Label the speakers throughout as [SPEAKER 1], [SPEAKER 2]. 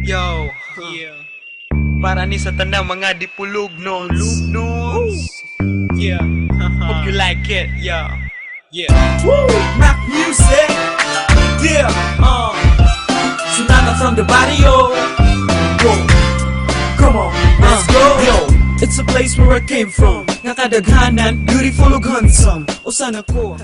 [SPEAKER 1] Yo, yeah. Para ni sa tanang mga dipulugnon. Lugnon. Yeah. Hope you like it. Yeah.
[SPEAKER 2] Woo! Mac music! Yeah! Sonata from the barrio. Whoa. Come on, let's go! Yo, it's a place where I came from. Nga kadaghanan, beautiful ug handsome. Usa na ko.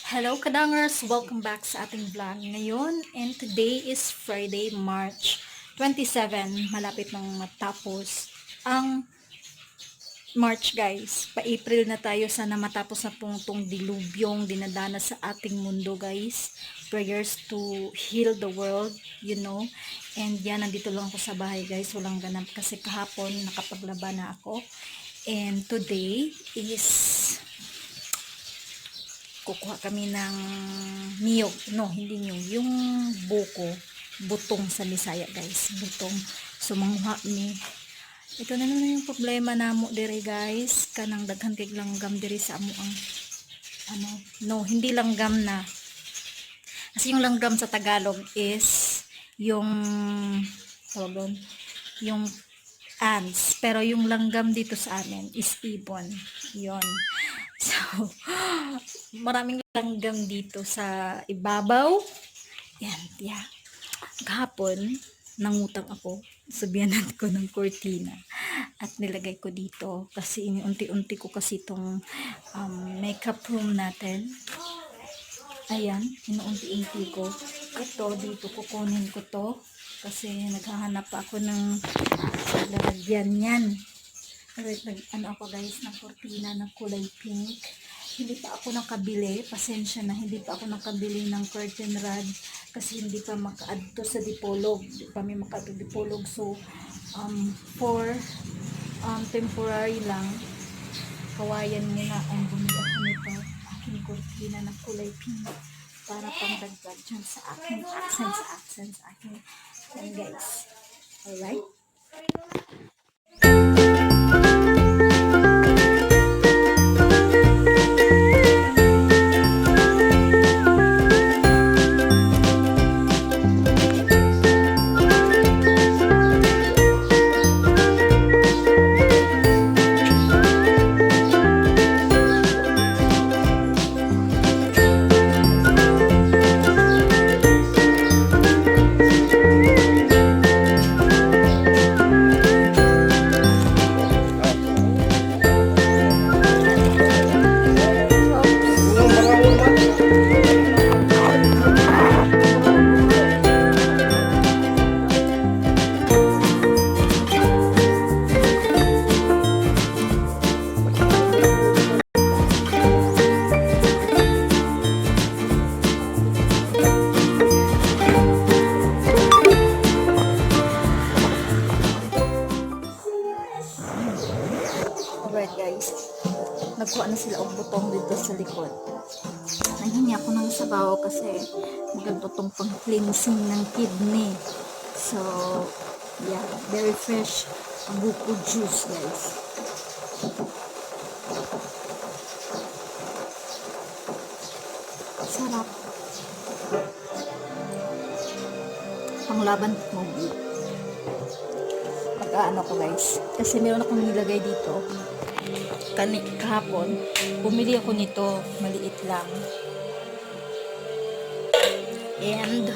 [SPEAKER 3] Hello Kadangers! Welcome back sa ating vlog ngayon, and today is Friday, March 27. Malapit nang matapos ang March, guys. Pa-April na tayo. Sana matapos na pong tong dilubyong dinadanas sa ating mundo, guys. Prayers to heal the world. And yan, nandito lang ako sa bahay, guys. Walang ganap kasi kahapon nakapaglaba na ako. And today is kukuha kami ng niyog. No, hindi niyog. Yung buko, butong sa Bisaya, guys. Butong. So, manguha mi. Ito na naman yung problema namo dire, guys. Kanang daghan kay langgam dire sa amo ang ano. No, hindi langgam na. Kasi yung langgam sa Tagalog is yung tawag doon, yung ants. Pero yung langgam dito sa amin is ibon. Yon. So, maraming langgam dito sa ibabaw. Yan, yeah. Kahapon, nangutang ako sa biyanan ko ng kurtina at nilagay ko dito kasi iniunti-unti ko kasi itong makeup room natin. Ayan, inuunti-unti ko. Ito, dito kukunin ko to kasi naghahanap pa ako ng lalagyan yan. Ano ako, guys, ng kurtina ng kulay pink. Hindi pa ako nakabili, pasensya na, hindi pa ako nakabili ng curtain rod kasi hindi pa makaadto sa Dipolog. Hindi pa may makaadto Dipolog. So, for temporary lang, kawayan muna ang bumili ako nito, aking kurtina na kulay pink para pangdagdag dyan sa aking accents, aking, yan, guys. Alright? Alright, guys, nagkuha na sila og butong dito sa likod. Nanghingi ako ng sabaw kasi maganda tong pang cleansing ng kidney. So, yeah, very fresh buko juice, guys. Sarap. Panglaban COVID. Pag-ano ko, guys. Kasi meron akong nilagay dito. Kahapon, bumili ako nito. Maliit lang. And,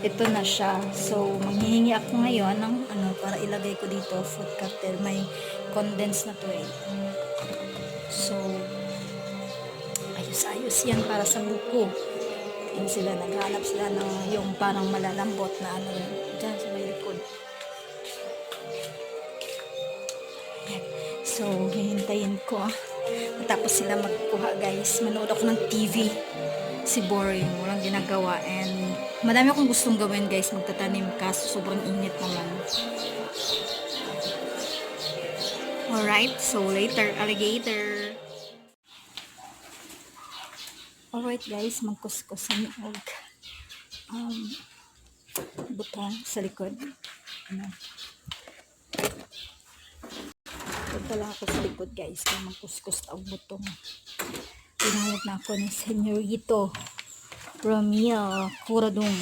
[SPEAKER 3] ito na siya. So, manghihingi ako ngayon ng ano, para ilagay ko dito, food cutter. May condense na to eh. So, ayos-ayos yan para sa buko. Yan sila, naghanap sila ng yung parang malalambot na ano dyan sa may likod. Yan. So, hihintayin ko. Matapos sila magkuha, guys. Manood ako ng TV. Si boring. Walang ginagawa. And madami akong gustong gawin, guys. Magtatanim. Kaso sobrang init naman. Alright. So, later, alligator. Alright, guys. Magkuskusan og butong sa likod. Ano? Punta lang ako sa likod, guys, kaya magkuskus og butong. Tinawag na ako ni Senyorito Romeo Curadong.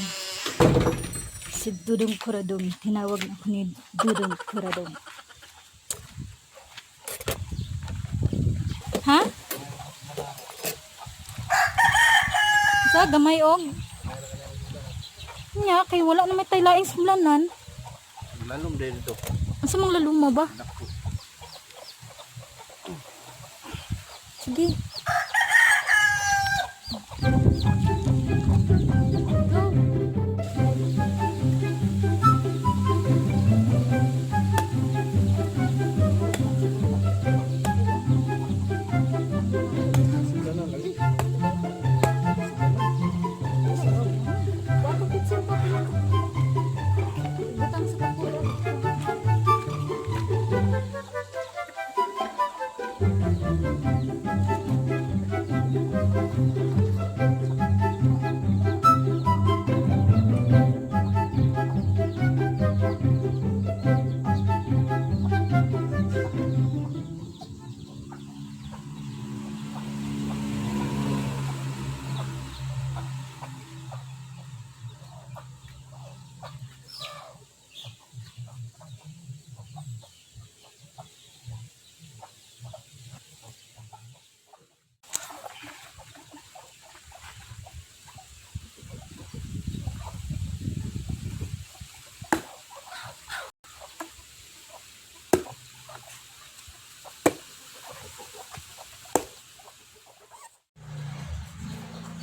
[SPEAKER 3] Si Dudong Kuradong. Tinawag na ako ni Dudong Kuradong. Ha? Sa gamay og. Nya kay wala na may taylaing sumlanan.
[SPEAKER 4] Lalom din ito.
[SPEAKER 3] Asa mang laluma ba?
[SPEAKER 4] Naku.
[SPEAKER 3] Sige. Go. Butang sa takuro.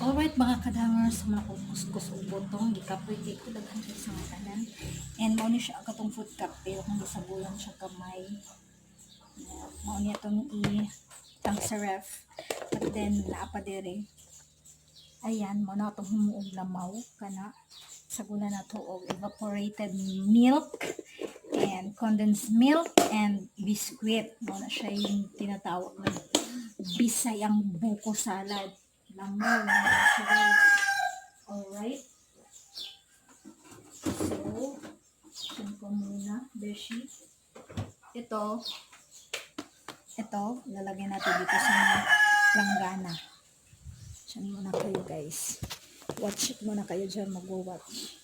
[SPEAKER 3] Alright mga kadangers, mga kuskus og butong, gikapoy kay ko daghan kay sa mga tanan. And mao ni siya ang katong food cocktail kung gisabulan siya kamay. Yeah, mao ni atong i tang sa ref. But then naa pa diri. Ayan, mao na atong humuog lamaw kana. Sagulan na to og evaporated milk and condensed milk and biscuit. Mao na siya yung tinatawag na Bisayang buko salad. Langaw na siya, guys. Alright. So, yun ko muna, beshi. Ito, lalagay natin dito sa mga langgana. Diyan muna kayo, guys. Watch it muna kayo dyan, mag-watch.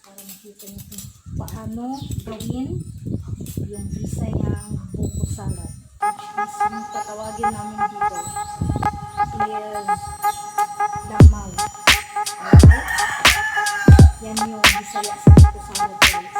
[SPEAKER 3] Para makita niyo kung paano gawin yung Bisayang buko salad. Which is yung tatawagin namin dito is damaw. Alright? Yan yung Bisaya sa buko salad, guys.